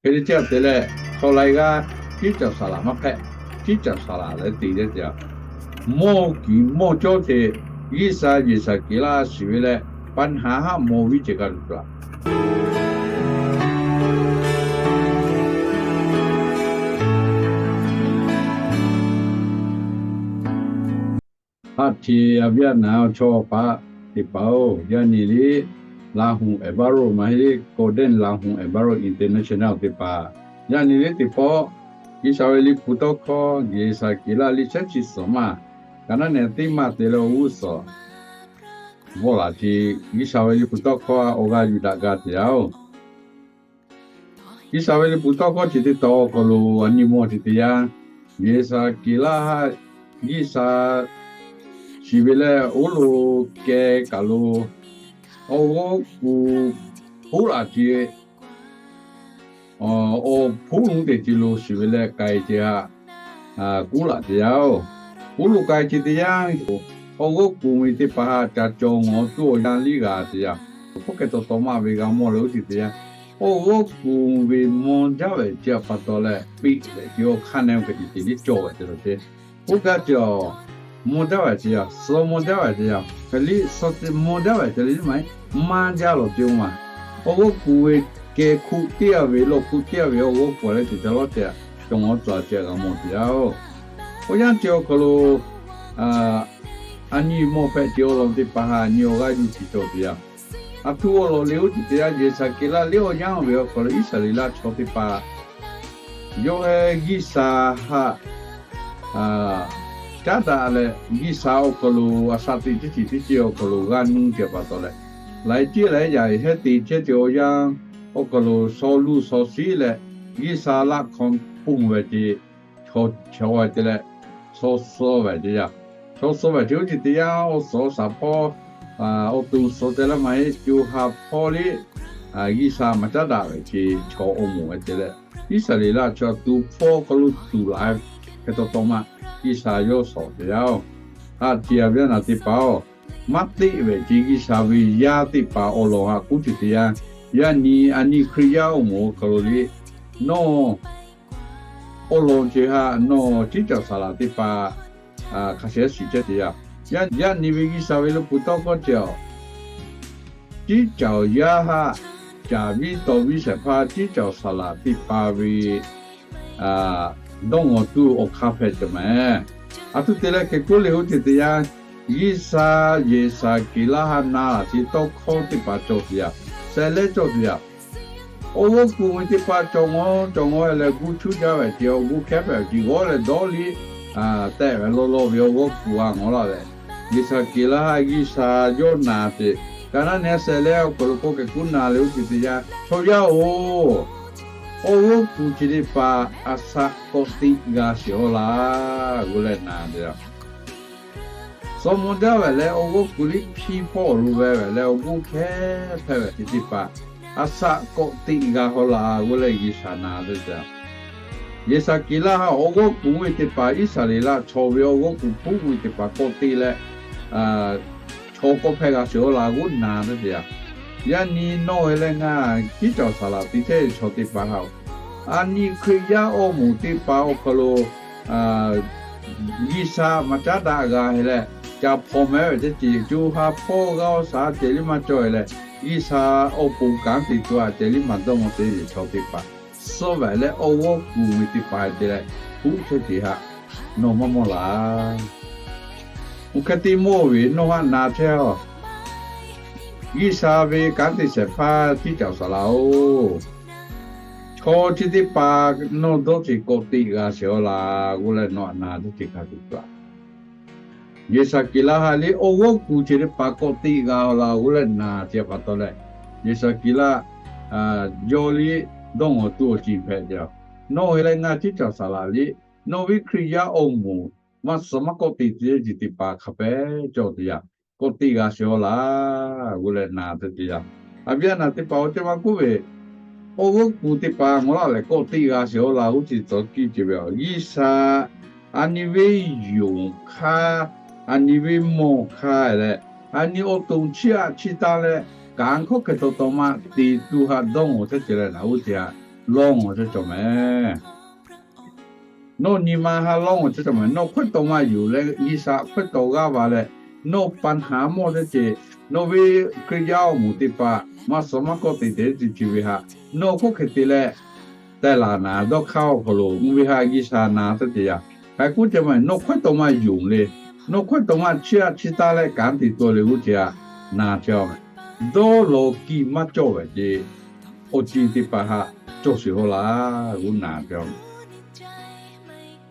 Hk'e te leh, chaw laiˉ g'aˇ ciˉ caoˬ saˍ laꞈ maˇ hpehꞈ, ciˉ caoˬ saˍ laꞈ leh te te te a, mawˇ kiˍ mawˇ cawˇ te, G'uiˬ sha Yeˍsaˍkeˍlaˆ shiˍ ve leh, ปัญหา haˆ mawˬ viˉ ceh g'a tuˬ tuˬ a. Haˆ ti a viˉ a naˍ chaw paˍ teˇ hpaˍ-oˬ, yaˇ nyi liˇ Laˇ hu Enviro maˇ heˆ, Golden Laˇ hu Enviro International teˇ hpaˍ, yaˇ nyi liˇ teˇ pawˆ G'uiˬ sha ve liꞈ hpu tawˇ hkawˇ Yeˍsaˍkeˍlaˆ liꞈ shehˉ chi suhˍ maˇ, ka naˉ nehˬ teˇ maˇ te leh awˬ g'uˇ suhˍ vawˆ laꞈ ce, G'uiˬ sha ve liꞈ hpu tawˇ hkawˇ awˬ g'aˇ yuˬ daꞈ g'a te yaˇ-oˬ. G'uiˬ sha ve liꞈ hpu tawˇ hkawˇ chi teˇ tawn awˬ hk'aw lo a nyi mawˬ ce teˇ yanˇ, Yeˍsaˍkeˍlaˆ haˆ G'uiˬ sha shiˍ ve leh oˇ lo keh kaˬ lo awˬ g'awˇ kuˬ puˉ laꞈ ce, awˬ puˉ lonˉ teˇ ce lo shiˍ ve leh k'ai ce haˆ kuˉ laꞈ ce yaˇ-oˬ. Kuˉ lo k'ai ce teˇ yanˇ, awˬ g'awˇ kuˬ ve teˇ hpaˍ haˆ ca cawˬ ngawˬ tuˬ awˬ yanˇ liˇ g'a ce yaˇ. Hk'oˆ keh taw taw maˇ ve g'a mawˬ leh oˇ ce teˇ yanˇ, awˬ g'awˇ kuˬ ve mawˬ jaˇ ve ce pa taw leh, piˇ ve ce awˬ hk'aˇ nehˬ oˇ hk'e te ce liˇ cawˬ ve ce law ce. Oˇ gaˇ ce a, mawˬ jaˇ ve ce yaˇ, suh mawˬ jaˇ ve ce yaˇ, hk'e liˇ suh mawˬ jaˇ ve ce liˇ maˇ heˆ, maˇ jaˇ lawˬ ce oˇ ma. Awˬ g'awˇ kuˬ ve keh hkuˆ teˇ a ve lawˬ hkuˆ teˇ a ve awˬ g'awˇ kuˬ leh ce ca lawˉ ce, cawˬ ngawˬ tcuh ce g'a mawˬ ce yaˇ-oˬ. Oˇ yanˇ ce awˬ hk'aw lo a nyi mawˬ hpehꞈ ce awˬ lawn teˇ hpaˍ haˆ nyi awˬ g'aˇ yuˬ ce cawˬ ce yaˇ. A htoꞈ awˬ lawn le oˇ ce teˇ yanˇ, Yeˍsaˍkeˍlaˆ liˇ awˬ yanˇ ve awˬ hk'aw lo Iˉsaˍreˍlaˆ chaw teˇ hpaˍ yawˇ heh G'uiˬ sha haˆ caˉ daꞈ leh, G'uiˬ sha awˬ hk'aw lo a shaꞈ teꞈ teˇ ceuˬ teˇ ceuˬ awˬ hk'aw lo g'a nuˇ ce pa taw leh, laiˉ ceuˬ laiˉ yaꞈ heh te chehˇ ce awˬ yanˇ awˬ hk'aw lo shaw luˇ shaw shiˉ leh, G'uiˬ sha laꞈ hk'aw ponˬ ve ce, chaw chaw ve te leh, chaw suh ve ce yaˇ. Chaw suh ve ce oˇ ce teˇ yanˇ awˬ suhˍ awˬ shaˍ hpawˇ, awˬ to suh te leh maˇ heˆ, co ha hpawˇ liˇ G'uiˬ sha maˇ caˉ daꞈ ve ce, chaw awˬ moˍ ve te leh, Iˉsaˍreˍlaˆ chaw tuˬ hpawˇ hk'aw lo tuˬ laꞈ hk'e taw taw maˇ G'uiˬ sha yawˇ shawˍ ce yaˇ-oˬ. Haˆ ti a viˉ a naˍ teˇ hpaˍ-oˬ, maˇ teˆ ve ce G'uiˬ sha ve yaˇ teˇ hpaˍ awˬ lawn haˆ k'oˆ ce teˇ yanˇ, yaˇ nyi a nyi Hkriꞈ yaˇ awˬ moˍ awˬ hk'aw lo liˇ, nawˬ awˬ lawn ce haˆ nawˬ ciˉ caoˬ saˍ laꞈ teˇ hpaˍ hk'a shehˍ shiˍ chehˇ ce yaˇ. Yaˇ nyi ve G'uiˬ sha ve liꞈ hpu tawˇ hkawˇ ce a, ciˉ caoˬ yaˇ haˆ, caˍ viˉ taw viˉ shehˍ hpaˇ ciˉ caoˬ saˍ laꞈ teˇ hpaˍ ve dawˇ ngawˬ tuˬ awˬ hk'aˇ hpehꞈ ce mehˍ. A htoꞈ te leh hk'e k'oˆ le oˇ ce teˇ yanˇ, G'uiˬ sha Yeˍsaˍkeˍlaˆ haˆ na laˬ ce tawˇ hkawˇ teˇ hpaˍ cawˬ ce yaˇ, shehˍ lehˉ cawˬ ce yaˇ. Awˬ g'awˇ kuˬ ve teˇ hpaˍ cawˬ ngawˬ cawˬ ngawˬ leh gu chuˇ jaˇ ve ce, awˬ gu hkehˉ hpehꞈ ve ce, g'awˇ leh dawˇ liˇ tehꞈ ve law law ve awˬ g'awˇ kuˬ a ngawˬ laˇ leh, Yeˍsaˍkeˍlaˆ haˆ G'uiˬ sha yawˇ na ce, ka naˉ nehˬ shehˍ lehˉ awˬ hk'aw lo k'oˆ keh kuˉ na le oˇ ce teˇ yanˇ, chaw yaˇ-oˬ, awˬ g'awˇ kuˬ ce teˇ hpaˍ a shaꞈ k'awꞈ teꞈ g'a sheˍ-aw laˬ g'uˇ leh na ce yaˇ. Suh mawˬ jaˇ ve leh awˬ g'awˇ kuˬ liˇ hpiˇ hpawˇ awˬ lo ve ve leh awˬ gu hkehˉ hpehꞈ ve ce teˇ hpaˍ a shaꞈ k'awꞈ teꞈ g'a haw laˬ g'uˇ leh G'uiˬ sha na te ce yaˇ. Yeˍsaˍkeˍlaˆ haˆ awˬ g'awˇ kuˬ ve teˇ hpaˍ Iˉsaˍreˍlaˆ chaw ve awˬ g'awˇ kuˬ hpuˇ ve teˇ hpaˍ k'awꞈ teꞈ leh, chaw k'awꞈ hpehꞈ g'a sheˍ-aw laˬ g'uˇ na te ce yaˇ. Yaˇ nyi nawˬ ve leh ngaˬ ciˉ caoˬ saˍ laꞈ te chehˇ ve chaw teˇ hpaˍ haˆ-oˬ, a nyi Hkriꞈ yaˇ awˬ moˍ teˇ hpaˍ awˬ hk'aw lo G'uiˬ sha maˇ caˉ daꞈ g'a heh leh, ca hpaw mehˉ ve teˇ ceuˬ co ha hpawˇ g'aˇ awˬ shaˍ ceh liˇ maˇ cawˬ-e leh, G'uiˬ sha awˬ pon kanˉ te tuˬ a ceh liˇ maˇ dawˇ maw te ve chaw teˇ hpaˍ suh ve leh awˬ g'awˇ kuˬ ve teˇ hpaˍ te leh, huˉ chehˇ ce haˆ nawˬ maˇ mawˇ laˬ. Oˇ hk'e te mawˇ ve nawˬ haˆ na chehˇ-aˬ. G'uiˬ sha ve kanˉ te shehˍ hpaˇ ciˉ caoˬ saˍ laꞈ-oˬ, chaw chi teˇ hpaˍ nawˬ dawˇ ce k'awꞈ teꞈ g'a sheˍ-aw laˬ g'uˇ leh nawˬ haˆ na teˇ ce hk'a tuˬ tuˬ a. Yeˍsaˍkeˍlaˆ haˆ liˇ awˬ g'awˇ kuˬ ce teˇ hpaˍ k'awꞈ teꞈ g'a-aw laˬ g'uˇ leh na ce pa taw leh, Yeˍsaˍkeˍlaˆ yawˇ liˇ dawˇ ngawˬ tuˬ awˬ ceuˬ hpehꞈ ce-aˬ. Nawˬ heh leh ngaˬ ciˉ caoˬ saˍ laꞈ liˇ nawˬ ve Hkriꞈ yaˇ awˬ moˍ maˇ suh maˇ k'awꞈ teꞈ ce teˇ hpaˍ hk'a pehˉ cawˬ te yaˇ, k'awꞈ teꞈ g'a sheˍ-aw laˬ g'uˇ leh na te ce yaˇ. A viˉ a naˍ teˇ hpaˍ-oˬ, ceh maˇ k'oˆ ve, awˬ g'awˇ kuˬ teˇ hpaˍ ngawˬ laˇ leh k'awꞈ teꞈ g'a sheˍ-aw laˬ g'uˇ ce tcuh kiˇ ce ve a. G'uiˬ sha a nyi ve yonˍ hk'aˇ, a nyi ve mawˬ hk'aˇ leh, a nyi awˬ to chiˇ aꞈ chiˇ taˇ leh, kanˉ hkawˇ hk'e taw taw maˇ te tuˬ haꞈ dawˇ ngawˬ chehˇ ce leh naˍ g'uˇ ce haꞈ lawˇ ngaˬ cawˬ mehˍ. Nawˬ nyi ma ha lawˇ ngaˬ cawˬ mehˍ. Nawˬ hkawehˇ tawˍ maˇ yonˍ leh G'uiˬsha hkawehˇ tawˍ g'aˇ va leh, nawˬ pa haˍ mawˇ teˇ ceuˬ, nawˬ ve Hkriꞈ yaˇ awˬ moˍ teˇ hpaˍ maˇ suhˍ maˇ kawˆ te te teˇ ceuˬ chi ve htaꞈ nawˬ hk'oˆ hk'e te leh, teh laˬ naˍ dawˇ hk'aˇ awˬ hk'aw lo mvuhˇ ve ha G'uiˬsha na teˇ ceuˬ yaˇ hk'a k'oˆ ceh maˇ, nawˬ hkawehˇ tawˍ maˇ yonˍ le. Nawˬ hkawehˇ tawˍ maˇ chiˇ aꞈ chiˇ taˇ leh kanˉ te tuˬ le g'uˇ ceh aꞈ na ceh, dawˇ law kiˇ maˇ cawˇ ve ceh, awˬ ceuˬ teˇ hpaˍ htaꞈ cawˬ sheˍ haw laˇ g'uˇ na ceh.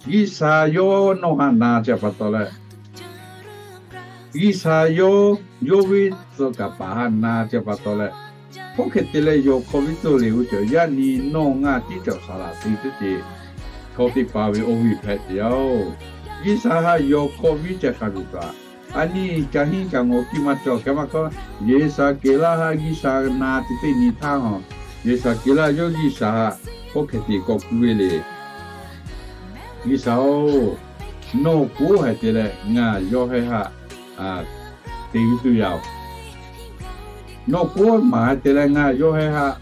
G'uiˬsha yawˇ nawˬ htaꞈ na ceh pa taw leh, G'uiˬsha yawˇ yawˇ ve tcuh kaˍ paˍ htaꞈ na ceh pa taw leh, hk'oˆ hk'e te leh yawˬ hk'aw viˉ tcuh le g'uˇ ceh yaˇ nyi nawˬ ngaˬ tiˉ cawˬ saˍ laꞈ te teˇ ceuˬ chaw teˇ hpaˍ ve awˬ viˉ hpehꞈ te yaˇ-oˬ. G'uiˬsha htaꞈ yawˬ hk'aw viˉ ceh hk'a tuˬ taꞈ, a nyi ca hiˉ ca ngawˬ kiˇ maˇ cawˬ hkeh maˇ hkawˇ, Yeˍsaˍkeˍlaˆ htaꞈ G'uiˬsha na te teˇ nyi htaˇ hawˬ, Yeˍsaˍkeˍlaˆ yawˇ G'uiˬsha htaꞈ hk'oˆ hk'e te k'awꞈ kuˇ ve le. G'uiˬsha-oˬ, nawˬ k'oˆ haiˬ te leh ngaˬ yawˇ heh htaꞈ te ve tuˬ yaˇ-oˬ. Nawˬ k'oˆ maˍ haiˬ te leh ngaˬ yawˇ heh htaꞈ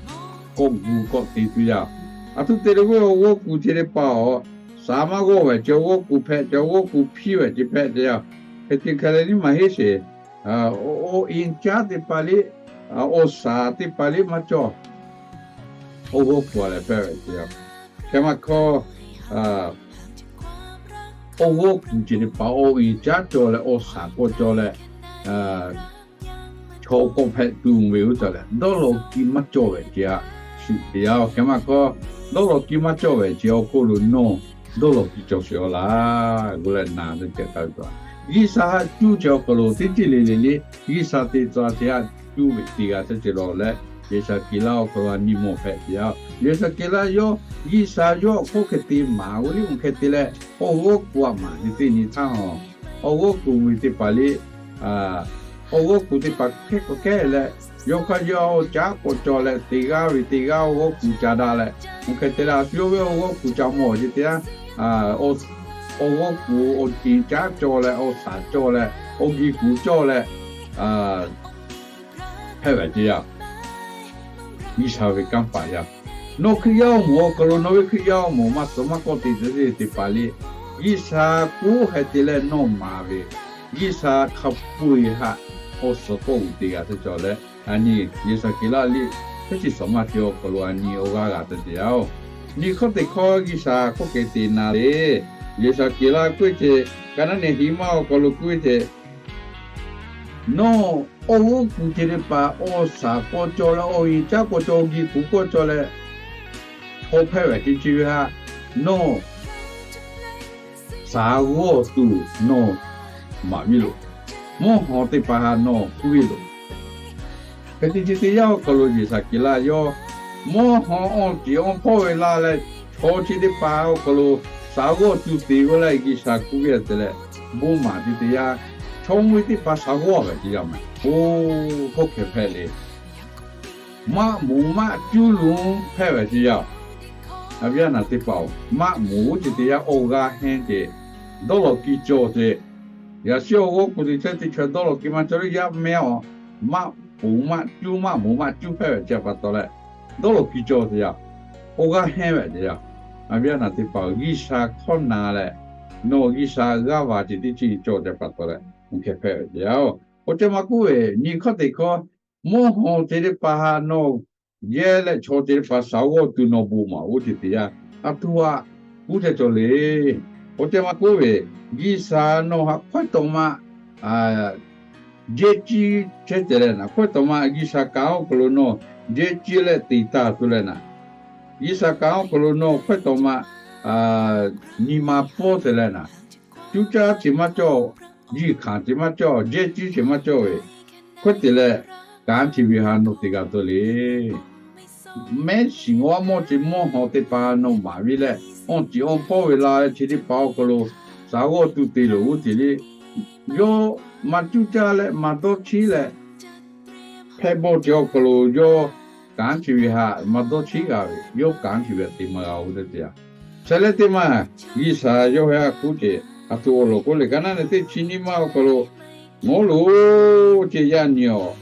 k'awꞈ gu k'awꞈ te tuˬ yaˇ-oˬ. Aˬ htoꞈ te leh ve awˬ g'awˇ kuˬ ceh teˇ hpaˍ-oˬ, shaˍ maˇ g'awˇ ve ceh awˬ g'awˇ kuˬ hpehꞈ ceh awˬ g'awˇ kuˬ hpiˇ ve ceh hpehꞈ ceh yaˇ. Hk'e te hk'e leh nyiˇ maˬ heˆ sheˍ, awˬ iˍ caˉ teˇ hpaˍ liˇ, awˬ shaˍ teˇ hpaˍ liˇ maˇ cawˇ. Awˬ g'awˇ kuˬ a lehˬ hpehꞈ ve ceh yaˇ. Hkeh maˇ hkawˇ, awˬ g'awˇ kuˬ ceh teˇ hpaˍ awˬ iˍ caˉ cawˬ leh awˬ shaˍ k'awꞈ cawˬ leh, chaw k'awꞈ hpehꞈ tuˬ ve g'uˇ cawˬ leh dawˇ law kiˇ maˇ cawˇ ve ceh aꞈ shuˍ te yaˇ-oˬ. Hkeh maˇ hkawˇ, dawˇ law kiˇ maˇ cawˇ ve ceh awˬ hk'oˆ lo nawˬ dawˇ law kiˇ cawˬ sheˍ haw laˇ g'uˇ leh na teˇ ceuˬ htaˇ ve pa, G'uiˬsha htaꞈ cuˇ ceh awˬ hk'aw lo teˇ ceuˬ le le le, G'uiˬsha te tcuh ceh aꞈ cuˇ ve te g'a teˇ ceuˬ lawˬ leh, Yeˍsaˍkeˍlaˆ awˬ hk'aw lo a nyi mawˬ hpehꞈ te yaˇ-oˬ. Yeˍsaˍkeˍlaˆ yawˇ G'uiˬsha yawˇ hk'oˆ hk'e te maˍ ve liˇ oˇ hk'e te leh, awˬ g'awˇ kuˬ aꞈ maˍ ve teˇ nyi htaˇ hawˬ, awˬ g'awˇ kuˬ ve teˇ hpaˍ liˇ, awˬ g'awˇ kuˬ teˇ hpaˍ hkehˉ k'awꞈ kehˉ leh, yawˇ hk'aˇ yawˇ awˬ caˉ k'awꞈ cawˬ leh te g'aˇ ve te g'aˇ awˬ g'awˇ kuˬ ca daꞈ leh, oˇ hk'e te leh a shu yawˇ ve awˬ g'awˇ kuˬ ca mawˬ ceh te yaˇ, awˬ g'awˇ kuˬ awˬ iˍ caˉ cawˬ leh awˬ shaˍ cawˬ leh awˬ giˇ kuˬ cawˬ leh hpehꞈ ve ceh yaˇ. G'uiˬsha ve kanˉ paˍ yaˇ. Nawˬ Hkriꞈ yaˇ awˬ moˍ awˬ hk'aw lo nawˬ ve Hkriꞈ yaˇ awˬ moˍ maˇ suhˍ maˇ kawˆ te te teˇ hpaˍ liˇ, G'uiˬsha k'oˆ haiˬ te leh nawˬ maˍ ve, G'uiˬsha hk'a peu-eˬ htaꞈ awˬ suhˍ k'awˆ uiˍ te g'a te cawˬ leh, a nyi Yeˍsaˍkeˍlaˆ liˇ teˇ chi suhˍ maˇ te awˬ hk'aw lo a nyi awˬ g'aˇ g'a te te yaˇ-oˬ. Nyi hkawˇ teꞈ hkawˇ G'uiˬsha hk'oˆ hk'e te na le. Yeˍsaˍkeˍlaˆ k'oˆ ve ceh, ka naˉ ne hiˍ maˇ awˬ hk'aw lo k'oˆ ve ceh, nawˬ awˬ g'awˇ kuˬ ceh teˇ hpaˍ awˬ shaˍ k'awꞈ cawˬ leh awˬ iˍ caˉ k'awꞈ cawˬ awˬ giˇ kuˬ k'awꞈ cawˬ leh hk'aw hpehꞈ ve ceh chi ve htaꞈ nawˬ shaˍ g'awˇ tuˬ nawˬ maˍ ve loˬ. Mvuhˇ haw teˇ hpaˍ htaꞈ nawˬ k'oˆ ve loˬ. Hk'e te ceh te yaˇ awˬ hk'aw lo Yeˍsaˍkeˍlaˆ yawˇ mvuhˇ haw awˬ ceˬ awˬ hpawˇ ve la leh, chaw chi teˇ hpaˍ awˬ hk'aw lo shaˍ g'awˇ tuˬ te g'awˇ leh G'uiˬsha k'oˆ ve te leh, bon maˍ te te yaˇ, chaw mvuhˇ teˇ hpaˍ shaˍ g'awˇ ve ceh yaˇ maˬ. Oˇ hk'oˆ hk'e hpehꞈ le. Maˆ moˍ maˆ cuˇ lonˉ hpehꞈ ve ceh yaˇ. A viˉ a naˍ teˇ hpaˍ-oˬ, maˆ moˍ g'uˇ ceh te yaˇ awˬ g'aˇ hehnˇ ceh, dawˇ law kiˇ cawˬ ceh. Yaꞈ shiˉ awˬ g'awˇ kuˬ teꞈ chehˇ teꞈ chaweh dawˇ law kiˇ maˇ cawˬ le yaˇ mehˉ-oˬ, maˆ poˍ maˆ cuˇ maˆ moˍ maˆ cuˇ hpehꞈ ve ceh pa taw leh, dawˇ law kiˇ cawˬ ceh yaˇ. Awˬ g'aˇ hehnˇ ve ceh yaˇ. A viˉ a naˍ teˇ hpaˍ-oˬ, G'uiˬsha hkawˇ na leh, nawˬ G'uiˬsha g'aˇ va ceh teˇ ceuˬ cawˬ ceh pa taw leh, oˇ hk'e hpehꞈ ve ceh yaˇ-oˬ. Awˬ ceh maˇ k'oˆ ve, nyi hkawˇ teꞈ hkawˇ, mvuhˇ haw ceh teˇ hpaˍ htaꞈ nawˬ yehˇ leh chaw ceh teˇ hpaˍ shaˍ g'awˇ tuˬ nawˬ bon maˍ g'uˇ ceh te yaˇ, a htoꞈ htaꞈ k'oˆ ceh cawˬ le. Awˬ ceh maˇ k'oˆ ve, G'uiˬsha nawˬ htaꞈ hkawehˇ tawˍ maˇ jehˇ ciˇ chehˇ te leh naˍ, hkawehˇ tawˍ maˇ G'uiˬsha kanˉ awˬ hk'aw lo nawˬ jehˇ ciˇ leh te taˍ tuˬ leh naˍ, G'uiˬsha kanˉ awˬ hk'aw lo nawˬ hkawehˇ tawˍ maˇ nyi ma pawˇ te leh naˍ, cuˇ caˇ ceh maˇ cawˬ, jiˇ hkanˍ ceh maˇ cawˬ, jehˇ ciˇ ceh maˇ cawˬ ve, hkawehˇ te leh kanˉ chi ve htaꞈ nawˬ te g'a tuˬ le. Mehˉ shiˍ ngaˬ aˉ mawˇ ceh mvuhˇ haw teˇ hpaˍ nawˬ maˍ ve leh, awˬ ceˬ awˬ hpawˇ ve la leh chi teˇ hpaˍ awˬ hk'aw lo shaˍ g'awˇ tuˬ te loˬ g'uˇ ceh le. Yawˇ maˇ cuˇ caˇ leh maˇ dawˇ chiˇ leh hpehꞈ bawˆ ceh awˬ hk'aw lo yawˇ kanˉ chi ve htaꞈ maˇ dawˇ chiˇ g'a ve, yawˇ kanˉ chi ve htaꞈ te maˇ g'a-oˬ te te yaˇ. Chi leh teˇ maˬ G'uiˬsha yawˇ heh a k'oˆ ceh, a htoꞈ awˬ lawn k'oˆ le, ka naˉ ne teˇ chi nyiˇ maˇ awˬ hk'aw lo, Ngaˬ loˬ ceh yaˇ nyi-oˬ,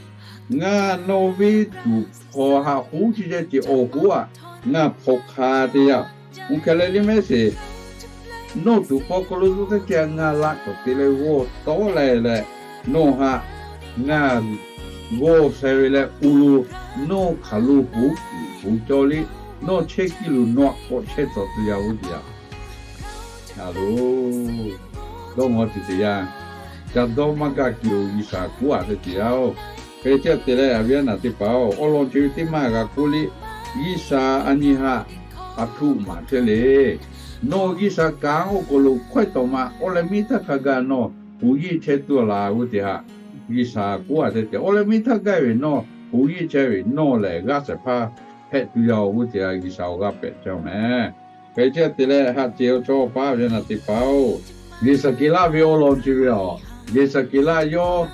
ngaˬ nawˬ ve tuˍ hk'aw haꞈ hoˉ chi yaˇ ceh awˬ hoˉ aꞈ ngaˬ hpawꞈ hk'a teˇ yanˇ, oˇ hk'e leh liˇ mehˉ sheˍ, nawˬ tuˬ paw hk'aw lo zuhˆ teˇ ceh ngaˬ laꞈ k'awꞈ te leh g'awˇ tawˉ leh leh, nawˬ haꞈ ngaˬ g'awˇ sheh ve leh uˬ lo, nawˬ hk'aˬ lo hoꞈ kuiˬ hoꞈ cawˇ liˇ, nawˬ chehˇ kiˇ lo nawˬ aꞈ k'awꞈ chehˇ tcuh tuˬ yaˇ oˇ teˇ yanˇ, a lo, dawˇ ngawˬ teˇ ceuˬ yaˇ, ca dawˇ maˇ gaˇ kuiˬ lo G'uiˬsha k'oˆ a teˇ ceuˬ yaˇ oˬ. Hk'e te leh, a viˉ a naˬ teˇ hpaˍ-oˬ, awˬ lawn chi ve teˇ maˇ g'a k'oˆ liˇ, G'uiˬsha a nyi haꞈ a htoꞈ maˍ chehˇ le. Nawˬ G'uiˬsha kanˉ oˇ hk'aw lo hkawehˇ tawˍ ma awˬ leh miˇ htaˇ hk'a gaˬ nawˬ hoꞈ yeˇ chehˇ tuˬ laˬ g'uˇ te haꞈ, G'uiˬsha k'oˆ a teˇ ceuˬ, awˬ leh miˇ htaˇ gaˇ ve nawˬ hoꞈ yeˇ chehˇ ve nawˬ lehˬ g'aˇ shehˍ hpaˇ hpehꞈ tuˬ yaˇ oˬ g'uˇ te haꞈ G'uiˬsha awˬ g'aˇ pehꞈ chehˇ mehˍ. Hk'e te leh, haꞈ ceˬ awˬ chaw paˍ a viˉ a naˬ teˇ hpaˍ-oˬ, Yeˍsaˍkeˍlaˆ ve awˬ lawn chi ve a, Yeˍsaˍkeˍlaˆ yawˇ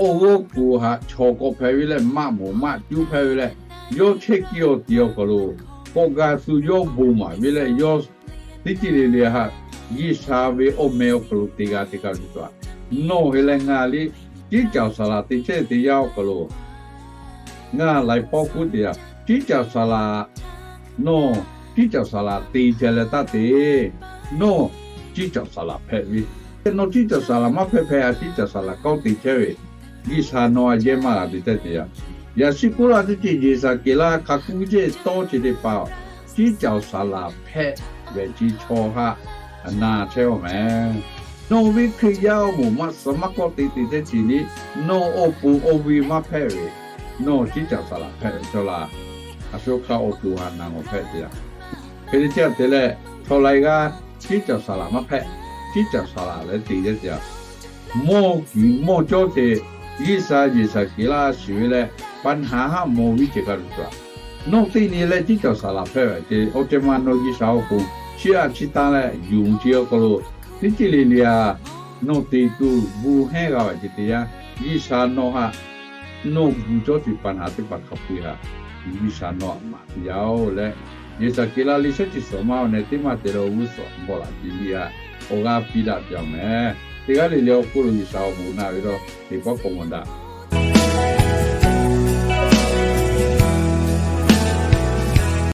awˬ g'awˇ kuˬ haꞈ chaw k'awꞈ hpehꞈ ve leh maˆ moˍ maˆ cuˉ hpehꞈ ve leh, yawˇ chehˇ kiˇ awˬ tiˍ awˬ hk'aw lo k'awꞈ gaˬ tuˬ yawˇ bon maˍ ve leh, yawˇ teˇ ceuˬ le le haꞈ G'uiˬsha ve awˬ meh awˬ hk'aw lo te g'a te g'a ve tuˬ a, nawˬ hk'e leh ngaˬ liˇ ciˉ caoˬ saˍ laˍ te chehˇ te yaˇ awˬ hk'aw lo ngaˬ laiˬ pawˆ k'oˆ te yaˇ, ciˉ caoˬ saˍ laˍ, nawˬ ciˉ caoˬ saˍ laˍ te ceh leh taˇ te. Nawˬ ciˉ caoˬ saˍ laˍ hpehꞈ ve, nawˬ ciˉ caoˬ saˍ laˍ maˇ hpehꞈ hpehꞈ a ciˉ caoˬ saˍ laˍ kawˆ te chehˇ ve, G'uiˬsha nawˬ a yehˇ maˇ g'a te tehˇ te yaˇ. Yaꞈ shi k'oˆ laˇ teˇ ceuˬ Yeˍsaˍkeˍlaˆ hk'a kuˇ ceˇ tawˇ chi teˇ hpaˍ, ciˉ caoˬ saˍ laˍ hpehꞈ ve chi chaw haꞈ na chehˇ a mehˍ. Nawˬ ve Hkriꞈ yaˇ awˬ moˍ maˇ suh maˇ kawˆ te te chehˇ ceuˬ liˇ, nawˬ awˬ pon awˬ ve maˇ hpehꞈ ve, nawˬ ciˉ caoˬ saˍ laˍ hpehꞈ ve chaw laˬ, a shu hk'a awˬ to haꞈ na ngawˬ hpehꞈ te yaˇ. Hk'e te chehˇ te leh, chaw laiˬ g'aˇ ciˉ caoˬ saˍ laˍ maˇ hpehꞈ, ciˉ caoˬ saˍ laˍ leh te yaˇ te yaˇ. Mawˇ kuiˬ mawˇ cawˇ te, G'uiˬsha Yeˍsaˍkeˍlaˆ shiˍ ve leh, ปัญหา haˉ mawˬ viˉ ceuˬ g'a tuˬ tuˬ a, nawˬ teˇ nyi leh ciˉ caoˬ saˍ laˍ hpehꞈ ve ce. Awˬ ceh ma nawˬ G'uiˬsha awˬ pon chiˇ aꞈ chiˇ taˇ leh yonˍ ce awˬ hk'aw lo, teˇ ceuˬ le le a, nawˬ te tuˬ bon hehnˇ g'a ve ce te yaˇ. G'uiˬsha nawˬ haꞈ nawˬ gu cawˇ ce ปัญหา teˇ hpaˍ hk'a peu-eˬ haꞈ, G'uiˬsha nawˬ aꞈ maˍ te yaˇ oˬ leh, Yeˍsaˍkeˍlaˆ liˇ shehˉ chi suhˍ maˇ awˬ neh teˇ maˇ te leh awˬ g'uˇ suhˍ bawˆ laꞈ ce liˇ a, awˬ g'aˇ piˇ daꞈ te yaˇ mehˍ. Teˇ g'aˇ le le awˬ hk'oˆ lo G'uiˬsha awˬ bon naˆ ve lawˇ teˇ pawˆ k'awꞈ mawˬ daꞈ.